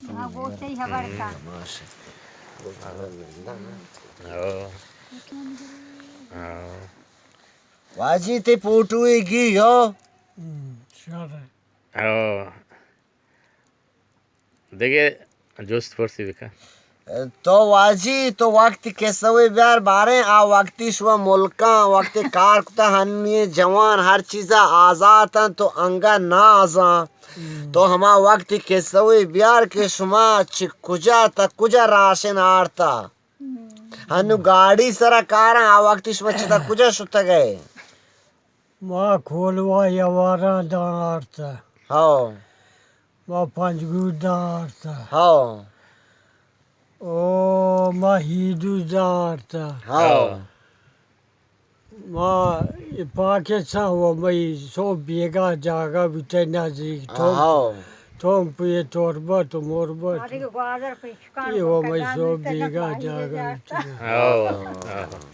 ہاں، گوشے ہبر کا۔ ہاں۔ ہاں۔ واجی تے پوٹوئے گی ہو؟ ہاں۔ دگہ جست پرسی بکن۔ تو واجی، تو وقتی قصہ وی بیار باریں، آ وقتی شما ملکاں، وقتی کار کتا، ہنی جوان ہر چیزا آزاتاں، تو انگا نازاں۔ تو ہما وقتی قصہ وی بیار کہ شما چہ کجا تا کجا راشن آرتا۔ ہنو گاڑی سرا کاراں، آ وقتی شما چہ تا کجا شتگئے؟ ما کولواہ یواران داں آرتہ۔ ہاؤ۔ ما پنجگور داں آرتہ۔ ہاؤ۔ او ما ہیدو داں آرتہ۔ ہاؤ۔ ما اے پاکستان و مئی سو بیگا جاگہ بیتہ نزدیک تو۔ ہاؤ۔ تو پہ تربت و مربت۔ آ دیگہ گوادر پہ اشکان اے و مئی سو بیگا جاگہ بیتہ۔ ہاؤ۔